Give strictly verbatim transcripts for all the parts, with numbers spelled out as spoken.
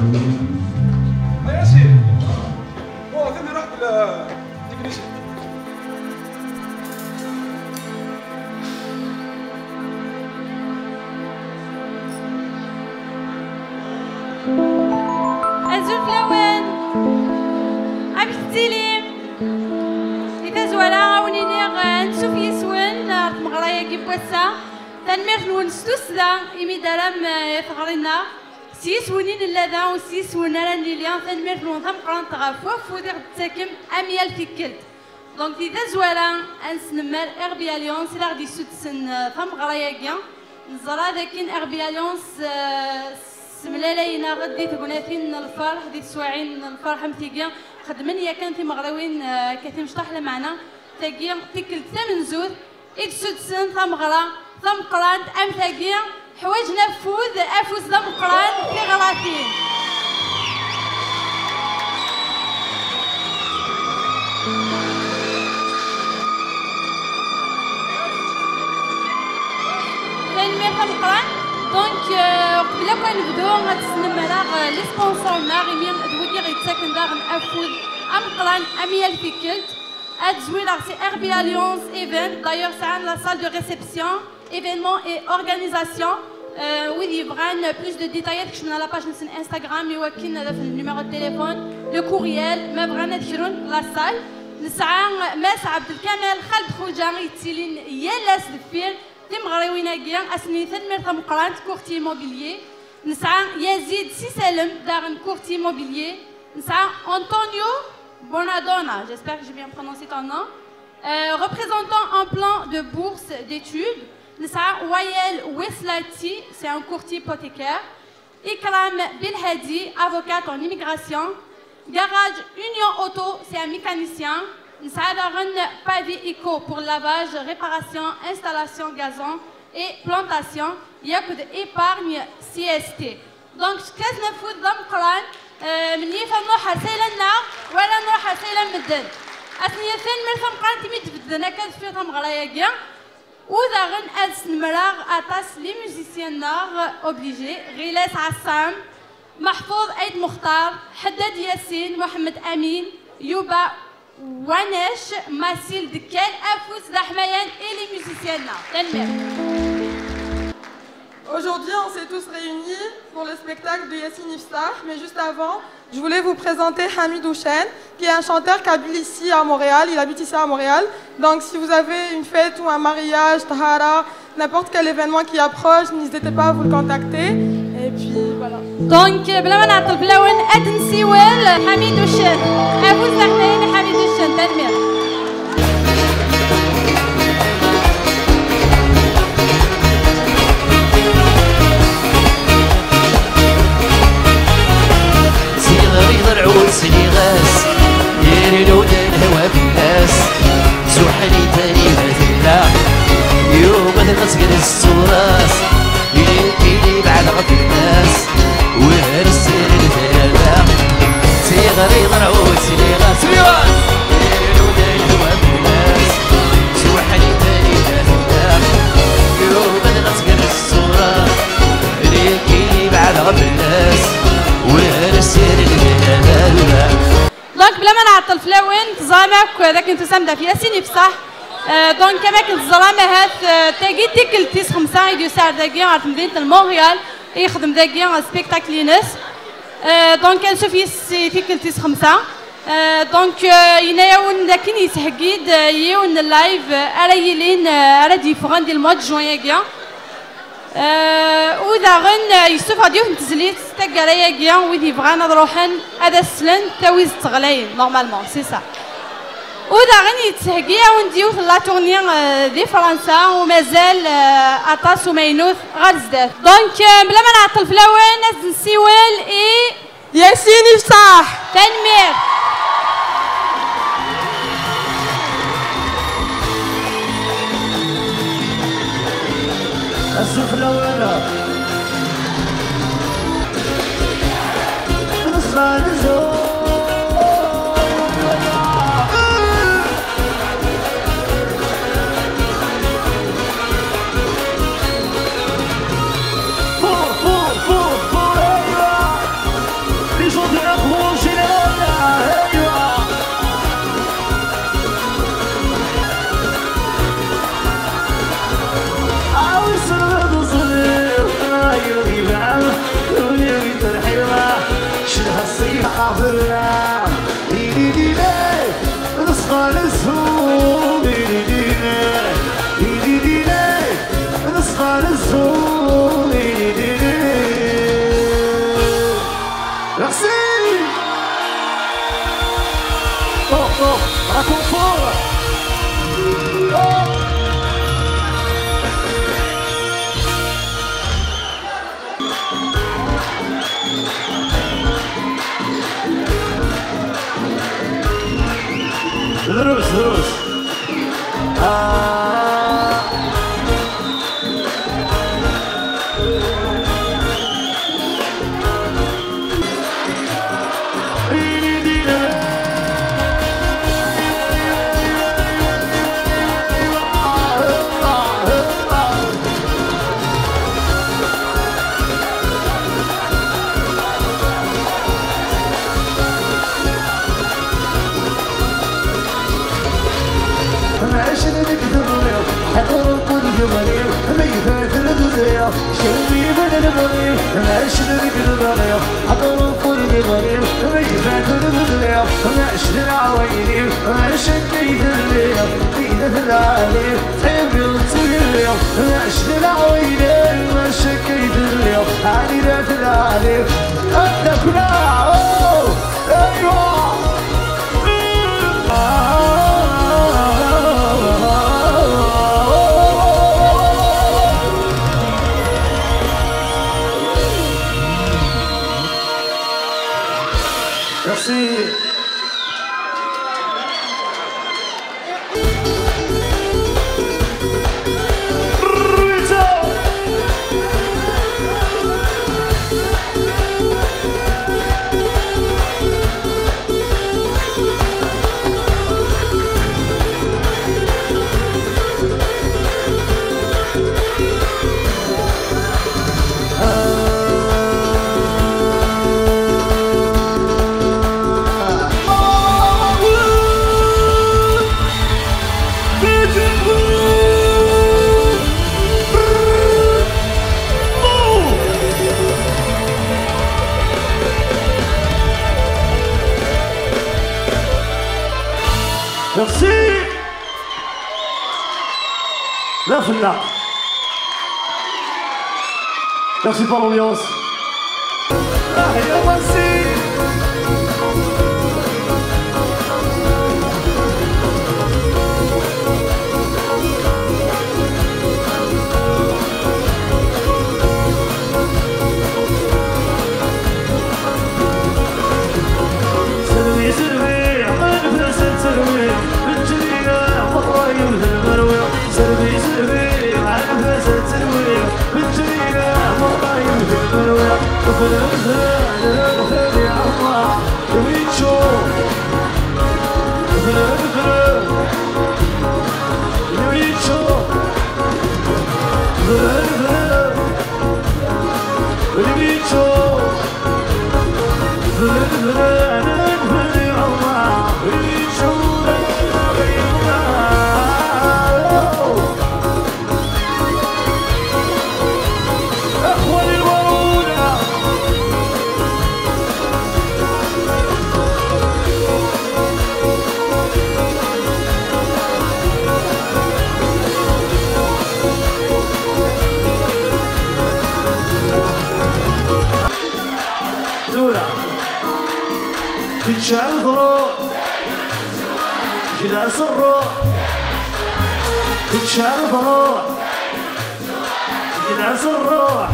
Merci. Bon, on fait le technicien. Azul fell-awen! Amek tettilim? Di tazwara, a wen-iniɣ, eh, ansuf yis-wen, eh, ɣer tmeɣra-agi n wass-a. Tanemmirt-nwen s tussda imi d-aram, eh, teɣri-nneɣ. S yis-wen i nella da u s yis-wen ara nili. Tanemmirt-nwen tameqqrant ɣef waffud i ɣ-d-tettakem am yal tikkelt. Donc, di tazwara, ad nesnemmer Herbie Alliance i ɣ-d-yessuddsen, eh, tameɣra-agi. Neẓra dakken Herbie Alliance, eh, semlalayen-aɣ-d di tegnatin n lferḥ, di teswaɛin n lferḥ am tigi, xeddmen yakan timeɣriwin, eh, akka timecṭaḥ, lameɛna tagi tikkelt tamenzut i d-ssuddsen tameɣra tameqqrant am tagi. Ḥwaǧen afud, afus d ameqqran, tiɣratin. Tanemmirt ameqqran. Donc, euh, qbel akk ad nebdu, ad tesnemmer-aɣ, euh, les sponsors-nneɣ, imi d wigi ɣ-yettaken daɣen afud ameqqran am yal tikkelt. Ad zwireɣ si Herbie Alliance Event. D'ailleurs, sɛan la salle de réception, événement et organisation. Euh, wid yebɣan plus de détails, ad kecmen à la page-nsen Instagram, i wakken ad afen le numéro de téléphone, le courriel, ma bɣan ad krun la salle. Nesɛa Mass Abdelkamal Khaled Khouja, yettilin yal ass deffir timeɣriwin-agi, ad sen-nini tanemmirt tameqqrant, courtier immobilier. Nesɛa Yazid Si Salem, daɣen courtier immobilier. Nesɛa Antonio Bonadonna, j'espère que j'ai bien prononcé ton nom, euh, représentant en plan de bourse d'études. Nesɛa Wael Weslati, c'est un courtier hypothécaire. Ikram Belhadi, avocate en immigration. Garage Union Auto, c'est un mécanicien. Nesɛa daɣen Pavi Eco pour lavage, réparation, installation gazon et plantation. Yakk d épargne C S T. Donc, fkan-asen afud d ameqqran, euh, menyif ad nruḥ ar sayla-nneɣ wala ad nruḥ ar sayla n medden. Ad sen-nini tanemmirt tameqqrant imi d-bedden akka deffir tameɣra-agi. U daɣen ad snemreɣ aṭas les musiciens-nneɣ obligés, Ɣilas Ɛassam, Meḥfud Ayd Muxtar, Ḥeddad Yasin, Muḥemmed Amin, Yuba Wanac, Masil Dekkal, afus d aḥmayan et les musiciens-nneɣ. Tanemmirt. Aujourd'hui, on s'est tous réunis pour le spectacle de Yassine Ifsah, mais juste avant, je voulais vous présenter Hamid Houchen, qui est un chanteur kabyle ici à Montréal. Il habite ici à Montréal. Donc, si vous avez une fête ou un mariage, tahara, n'importe quel événement qui approche, n'hésitez pas à vous le contacter. Et puis, voilà. Donc, bla ma nɛeṭṭel fell-awen, ad nsiwel Hamid Houchen. Afus d aḥmayan Hamid Houchen, tanemmirt. Ziɣ iḍelɛu sliɣ-as, irnu-d lehwa fell-as. Suḥen i tanina tella, yuɣ-d ɣas gar ṣṣura-s. Ili, ili bɛed ɣef fell-as, wer ssired talaba. Ziɣ iḍelɛu sliɣ-as, sliɣ-as, irnu-d lehwa fell-as. Suḥen i tanina tella, yuɣ-d ɣas gar ṣṣura-s. Ili, ili bɛed ɣef fell-as, wer ssired talaba. Donc, bla ma nɛeṭṭel fell-awen, teẓram akk d akken tusam-d ɣef Yasin Ifsaḥ. Euh, donc, am akken teẓram ahat, euh, tagi d tikkelt tis xemsa i d-yusa ar dagi, ɣer temdint n Montréal, i yexdem dagi, euh, spectacle-ines. Euh, donc, ansuf yis-s i tikkelt tis xemsa. Euh, donc, euh, yenna-yawen d akken yesheggi-d, euh, yiwen n live, euh, ara yilin, euh, ara d-yeffɣen di le mois de juin-agi. Euh, u daɣen, euh, yessufeɣ-d yiwet n tezlit taggara-agi, wid yebɣan ad ruḥen ad as-slen, tawizi ɣlayen, normalement, c'est ça. U daɣen yettheggi-awen-d yiwet n la tournée, euh, di Fransa, u mazal, euh, aṭas umaynut ɣer zdat. Donc, euh, bla ma nɛeṭṭel fell-awen, ad s-nsiwel i Yasin Ifsaḥ. Tanemmirt. Azul fell-awen. Nesɛa lezhu. Fur, fur, fur, fur, aywa. Drus, drus. Ah. Maɛic deg tebɣiḍ, ḥeḍr wwed d iɣri, ma yefat d uzriɣ, kemmini d lebɣi. Maɛic deg tebɣiḍ, ḥeḍr wwed d iɣri, ma yefat d uzriɣ. Maɛic d leɛwayli, maɛic akka i telliḍ, tidak lɛali, tḥibbiḍ d tgelliḍ. Maɛic d leɛwayli, maɛic akka i telliḍ, ɛni d at lɛali. Ad d-akleɣ, oh, aywa. Merci. Merci. La fenna. Merci pour l'ambiance. Ah, et merci. Selwi, selwi, anef-as ad terwi, lǧenina merra yemdel merwi. Selwi, selwi, anef-as ad terwi, lǧenina merra yemdel merwi. Fren, fren, fren, fren, ya Allah, win yeččur. Fren, fren, win yeččur. Fren, fren, win yeččur. Tura, teǧǧa lefruḥ, gla s ṛṛuḥ, teǧǧa lefruḥ, gla s ṛṛuḥ.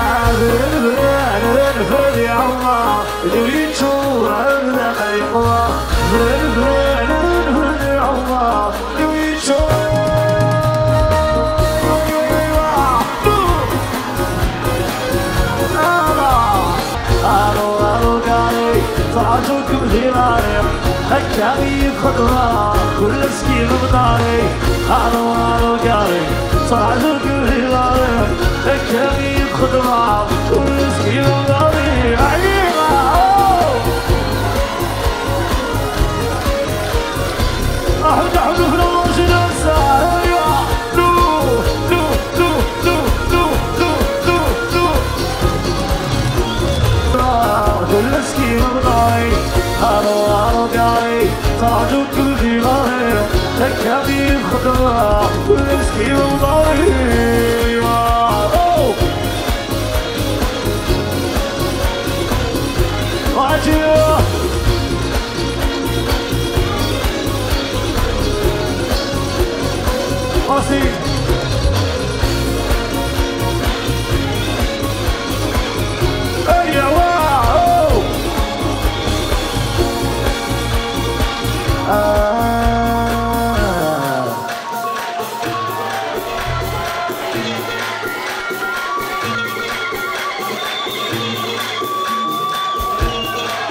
Abren, bren, bren, bren, ya Allah, d win yeččuren d aqliqwa. Bren, bren, bren, bren, ya Allah, d win yeččuren. Alu, alu, gari, tṛaǧukem di lari, akka i yi-txedmeḍ, kul ass ki d ḍari. Alu, alu, gari, tṛaǧukem di lari, akka i yi-txedmeḍ, kul ass ki d ḍari. Ɛyiɣ, oh! Aḥud, aḥud, ufella, ufella, ufella. Kul ass ki d ḍari, alu, alu, gari, tṛaǧukem di lari, akka i yi-txedmeḍ, kul ass ki d ḍari. Oh! Adieu. Merci. Hey, yeah, wow.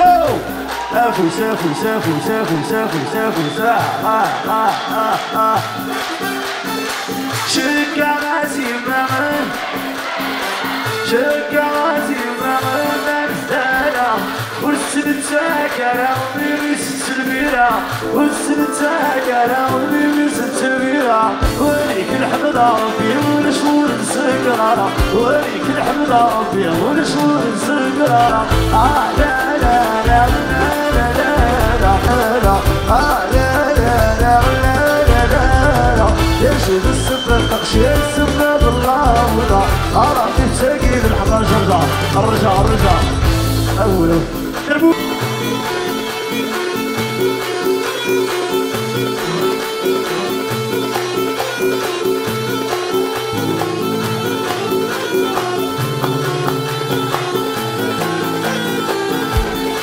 Afus, afus, afus, afus, afus, afus, ah, ah, ah, ah, ah. Ceggeɛ a Zimmer, ceggeɛ a Zimmer, ma nezda ara. Ur s-nettak ara, imi s-, s lmira. Ur s-nettak ara, imi s-, s lmira. Ur-ik lḥemd a Ṛebbi, ulac ur nzeggr ara. Ur-ik lḥemd a Ṛebbi, ulac ur nzeggr ara. Ah, la, la, la. Ah, la, la, la. Acu d ssebba n teqcirt, ssebba d llawla. Ara tagi d leḥqaǧ, rǧa, rǧa, rǧa. Awel.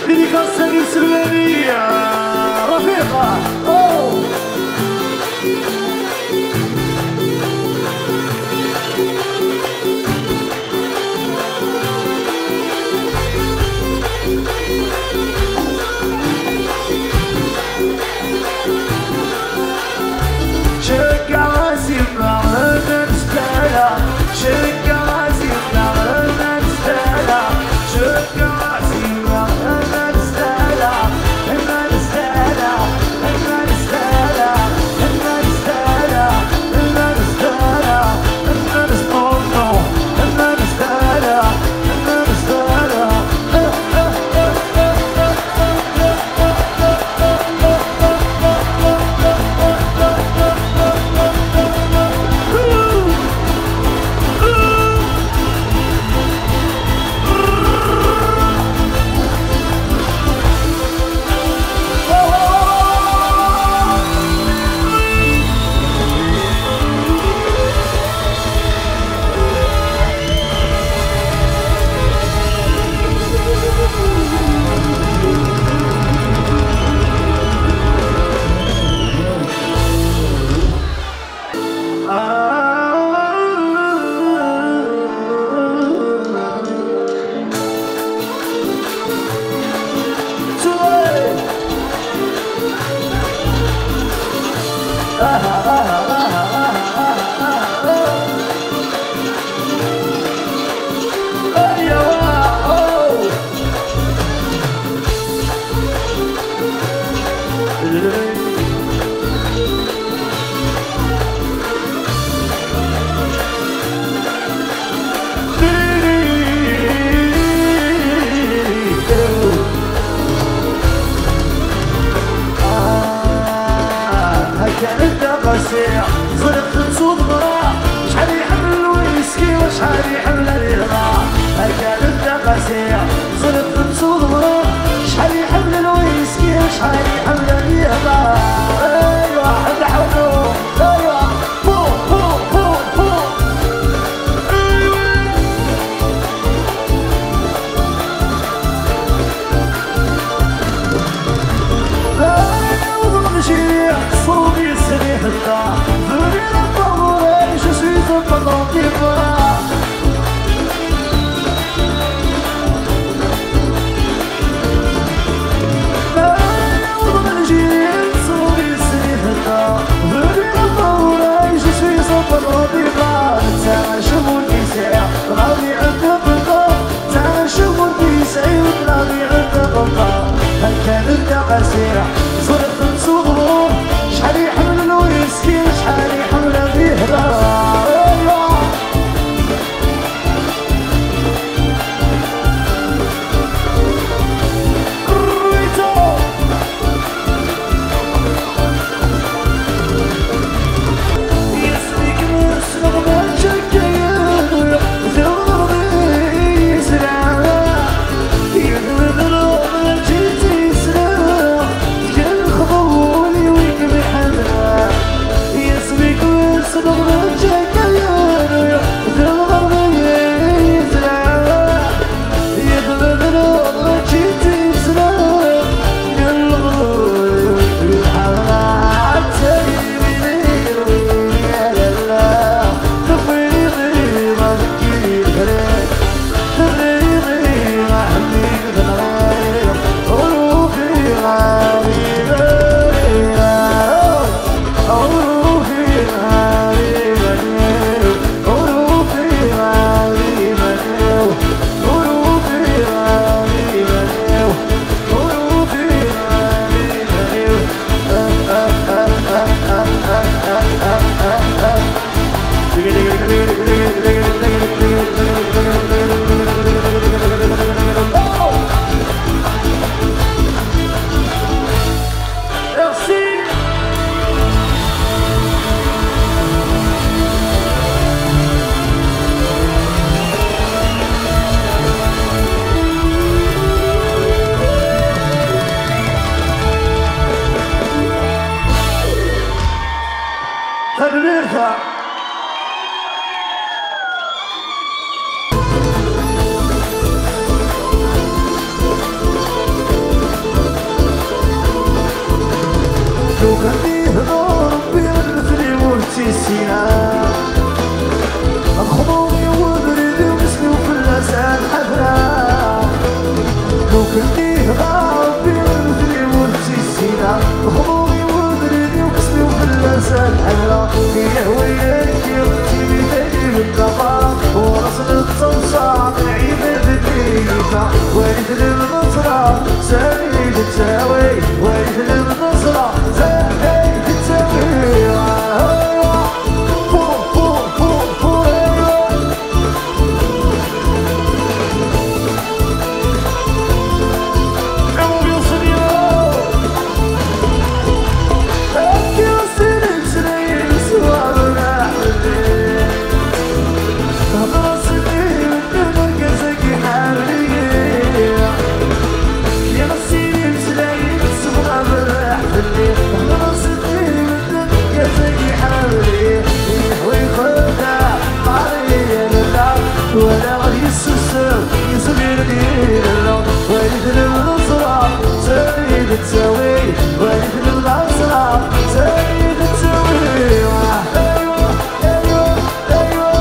Dédicace à Sylvanie, euh, Rafiq. Oh. قاسي، زرت نسوض مرا، شحال يحمل الويسكي وشحال يحمل الرضا. هكا نبدا قاسي، زرت نسوض مرا، شحال يحمل الويسكي وشحال يحمل الرضا. ايوا، حد حولو، ايوا، بو، بو، بو، بو. تعال شوف ودي يسعي وتلاقي عند الغلطة. هكا نبدا قاسي، زرت نسوق، شحال يحمل الويسكي، شحال يحمل القهوة. Tanemmirt. لو كان يهضر ربي مثلي وانتي سينا، الخمور يوذري ومسلي وفلاس على الحفرة. لو كان يهضر ربي مثلي وانتي سينا، الخمور يوذري ومسلي وفلاس على الحفرة. يا ويلك يا بنتي بيتي بالدفا، ورسل التصنصة من عيد الدنيا. ويد للمصرى سعيد التاوي، ويد للمصرى سعيد التاوي. آه، آه. فو، فو، فو، فو، أيوة. ولا يسوسف يزمير ديالو، ويثلم نصرة سعيد التاوي، ويثلم نصرة سعيد التاوي. آه، أيوة، أيوة، أيوة.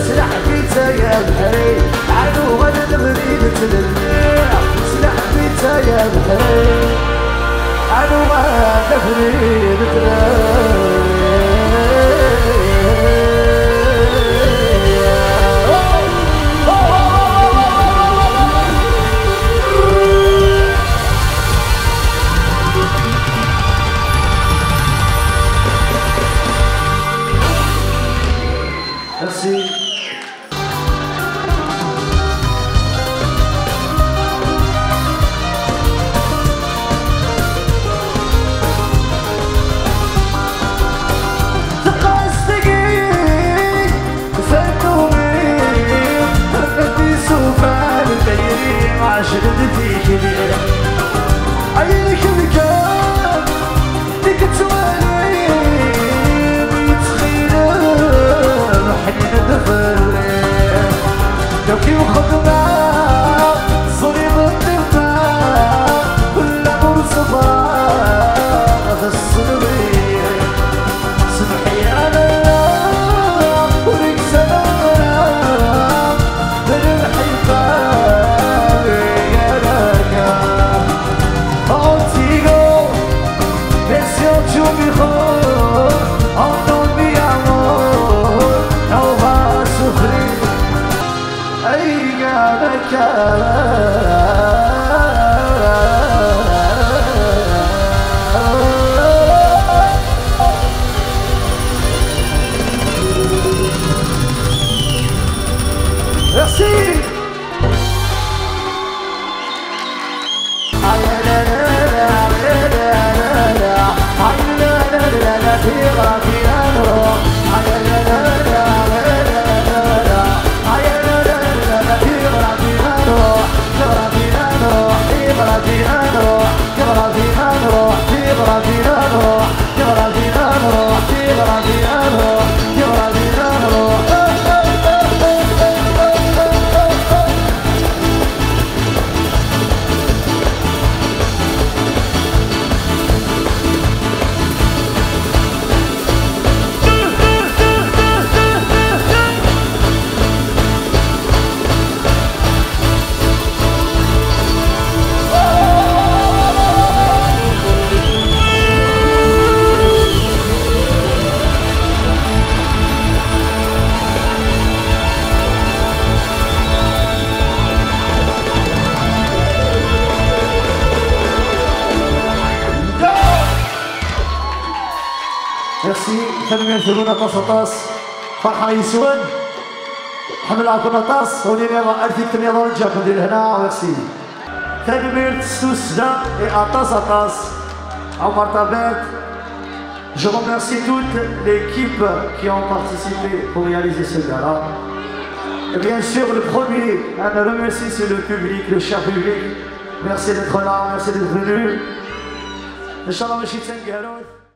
سلاح بيتا يا بحري، عدو غدا المدينة للمية. سلاح بيتا يا بحري. Merci. Merci, tanemmirt-nwen aṭas aṭas. Ferḥeɣ yes-wen. Ḥemmleɣ-ken aṭas. Ur nniɣ ar tikkelt nniḍen ǧǧiɣ-ken di lehna. Merci. Tanemmirt s tussda i aṭas aṭas. Omar Tabert. Je remercie toute l'équipe qui ont participé pour réaliser ce gala. Et bien sûr, le premier à remercier, c'est le public, le cher public. Merci d'être là, merci d'être venu. Inch'Allah, ماشي تنقهروا.